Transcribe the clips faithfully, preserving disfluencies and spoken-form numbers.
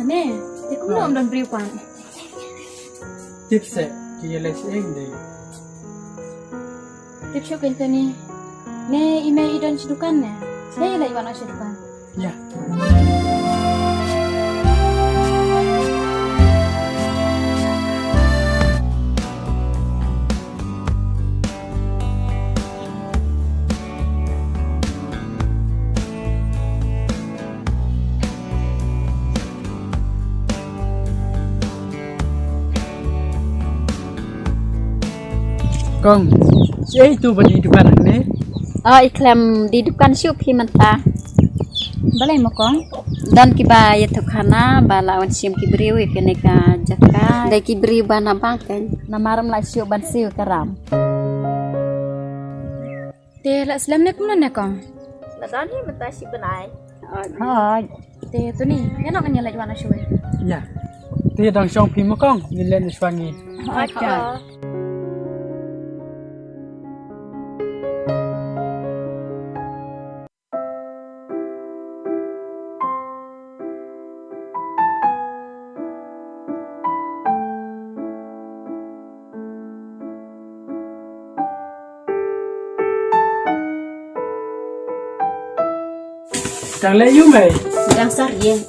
Ne, te kumno ym don briew pat? Tip seh, ki ïaleh seh ïing de. Tip shuh kein Tony. Ne, i mei i don sha dukan ne? Ïa i leit wan noh sha dukan. Ïa. Kong, shaei tu ba dei dukan hangne? Oh, i khlem dei dukan shuh phi mynta. Balei mo kong? Don kiba ïathuh khana ba la wan shim ki briew ïa kane ka jaka. Dei ki briew ba na bank kein. Namar ym lah shuh ban siew ka ram. Te la slem ne kumno ne kong? La don hi mynta shi bnai. Hooid. Te Tony, ïa noh ngan ïa leit wan noh shuwa. Ïa. Te dang shong phi mo kong, ngin leit noh shuwa ngi. Hooid. Dang leh aïu mei? Dang sar ïing.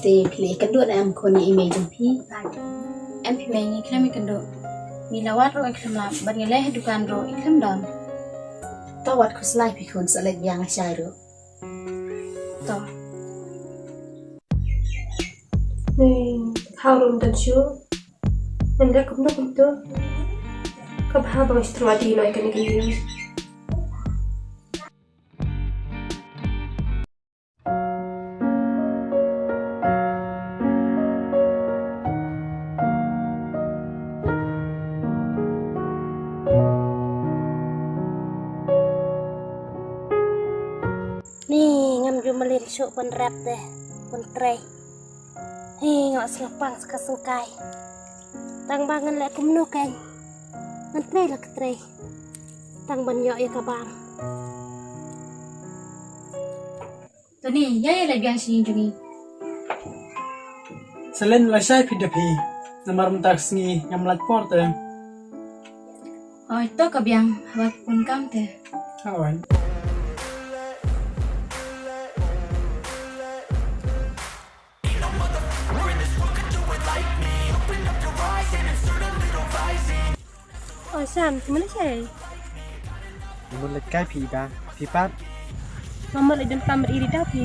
Te phi la ïakynduh ne em khun ïa i mei jong phi? Em phi mei, ngi khlem ïakynduh. Ngi la wad ruh ngi khlem lap, bad ngi leit ha dukan ruh ngi khlem don. To wat khuslai phi khun, sa leit biang lashai ruh. To. Hei, khaw ruh ym don shuh. Ngan leh kumno kumto? Ka bha ba nga shu thrang ïa kane ka ïing. Ni ngam ju mlien shuh ban rep te, ban trei. Hi nga sngewpang sa ka sengkai. Tang ba ngan leh kumno kein. Ngan trei la ka trei. Tang ban ïoh ïa ka bam. Tony, ïa ïa leit biang sha ïing jong ngi. Sa leit lashai phi da phi. Namar mynta ka sngi ngam lait por te. Oi, to ka biang, haba pun kam te. Hooid. Oh, Shan, kumno shaei? Nga mut leit kai phi i Ba, phi pat? Nga mut leit don kam bad i Rida phi.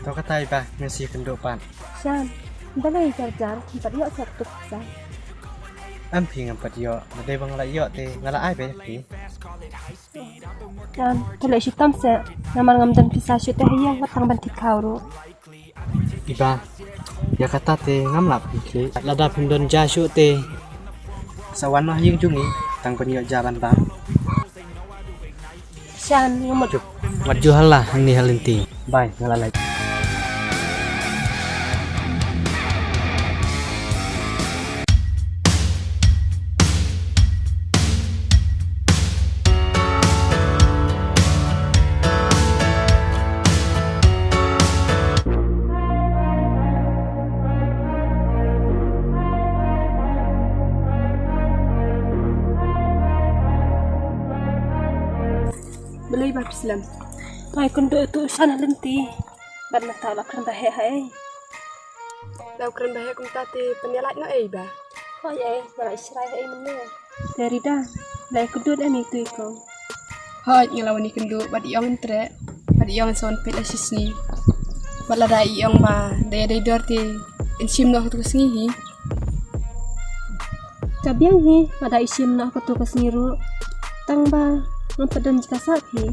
To kata i Ba, ngan sa ïakynduh pat. Shan, balei jar jar, ngam pat ïoh shuh tu pisa. Em phi ngam pat ïoh, lada ba nga la ïoh te, nga la ai beit ïa phi. Shan, to leit shitom seh, namar ngam don pisa shuh te ha ïing, wat tang ban thied khaw ruh. I Ba, ïa kata te ngam lah pynkhih. Lada phim don ja shuh te sa wan noh ha ïing jong ngi, tang ban ïoh ja ban bam. Shan, nga mut. Wat ju hala hangne ha lynti. Bye, nga la leit. Balei ba phi slem? Nga ïakynduh ïa uto u Shan ha lynti. Bad mynta u la kren ba heh ha ei. Lada u kren ba heh kumta te pynïalait noh ei Ba. Hooid ei, nga la ïashrai ha ei mynne. Te Rida, la ïakynduh em ïa uto i kong? Hooid, nga la wan ïakynduh bad i ong yn treh. Bad i ong yn sa wan peit la shisngi. Bad lada i ong ba da ïadei dor te yn shim noh kato ka sngi hi. Ka biang hi, lada i shim noh kato ka sngi ruh. Tang ba ngam pat don jaka sah phi.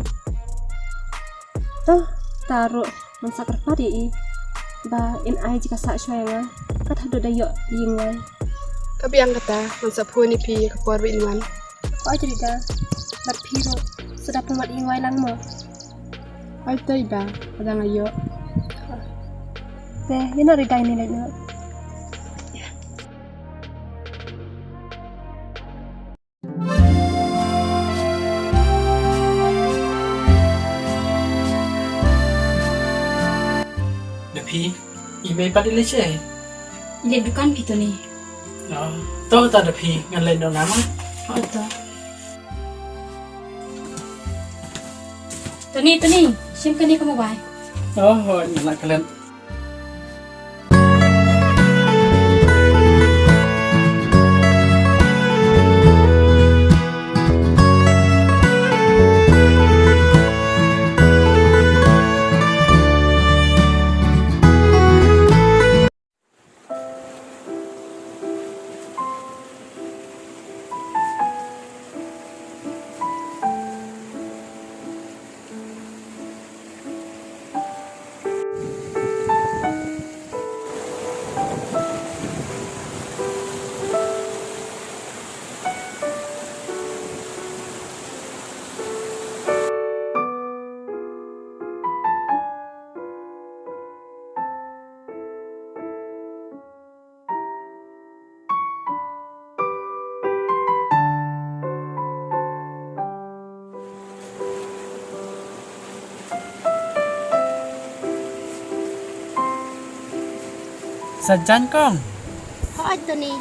To, ta ruh ngan sa kyrpad ïa i ba in ai jaka sah shuwa ïa nga. Kat haduh da ïoh ïing wai. Ka biang kata, ngan sa phone ïa phi ïa ka por ba in wan. Hooid Rida, bad phi ruh sa da pynwad ïing wai lang mo. Hooid to i Ba, lada nga ïoh. Te ïa noh Rida, ïa noh, leit noh. Mei pat i leit shaei? I leit dukan phi Tony. Oh, to kata da phi ngan leit noh nga ma. Oh to. Tony, Tony, shim kane ka mobile. Oh, hooid, nga la klet. Sa jan kong. Hooid Tony.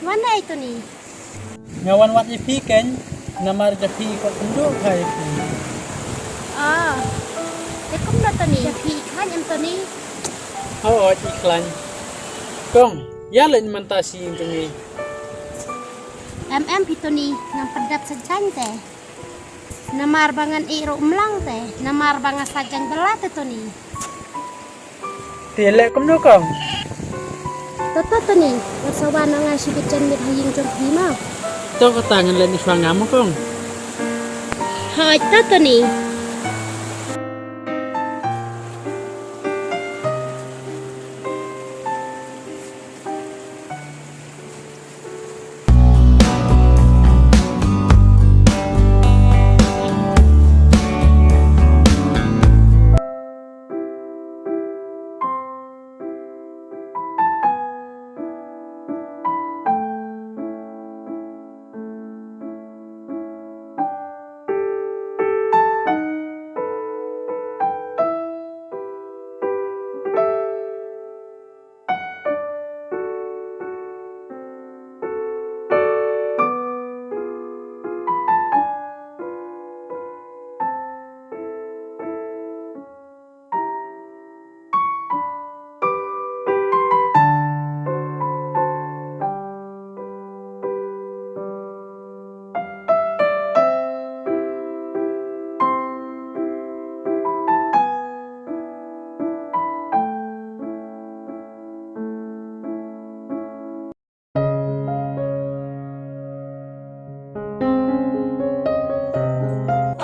Wan ai Tony. Nga wan wad ïa phi kein, namar da phi kwah kynduh kha ïa phi. Ah. Te kumno Tony? Da phi khlaiñ em Tony? Hooid i khlaiñ. Kong, ïa leit mynta shi ïing jong ngi. Em em phi Tony, ngam pat dep sa jan te. Namar ba ngan ïeh ruh mlang te, namar ba nga sa jan bala te Tony. Te leh kumno kong? To to Tony, ngan sa wan nga shibit jan miet ha ïing jong phi ma. To kata ngan leit shuwa nga ma kong. Hooid to Tony.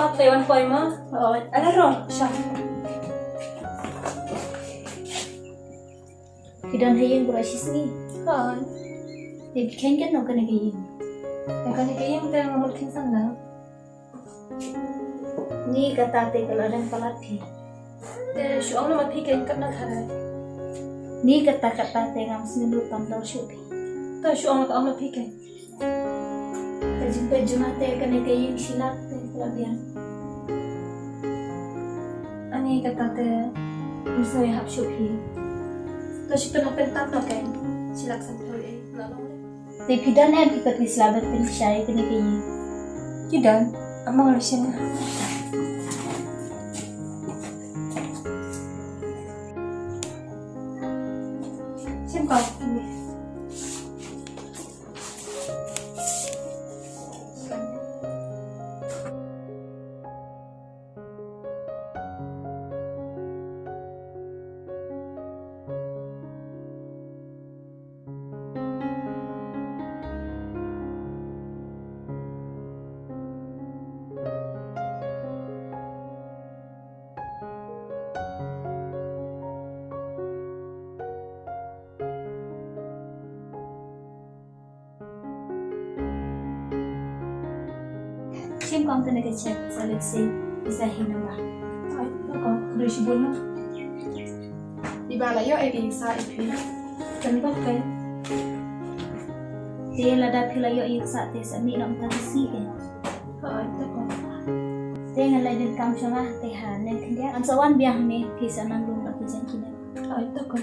Ap te wan poi ma? Hooid. Ala ro, sha. Phi don ha ïing baroh shi sngi? Hooid. Te phi kheiñ katno kane ka ïing? Kane ka ïing te nga mut kheiñ san lang. Ni kata te ka la rem palat phi. Te shu ong na ma phi kein katno tharai. Ni kata kata te ngam sngew tam dor shuh phi. Te shu ong na ka ong na phi kein. Ka jingpeit jong nga te kane ka ïing shi lak te ka la biang. Ani kata te ngam sngew ïahap shuh phi. Te shu pynhap pyntam to kein shi lak san phew ei. Te phi don em phi pat phi sla ban pynshai kane ka ïing? Ki don, amang la shen. Shen ko. Shim kong kane ka check sa lehse isa hi namba. Ai, to ko, khublei shibun na. Iba la ïoh ïa ka ïing sah ïa phi. Kan bok kan. Te lada phi la ïoh ïa ka sah te sa mih noh mynta ka sngi eh. Ai, to ko. Te ngan leit donkam sha nga te ha neng khyndiat ngan sa wan biang hangne phi sa nang lum bad phi jong ki ne. Ai, to ko.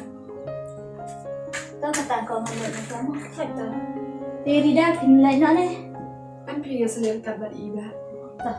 To kata ko ngan leit noh mo. Te Rida phin leit noh ne. Em phi, nga sngewthuh kat bad i ba. To.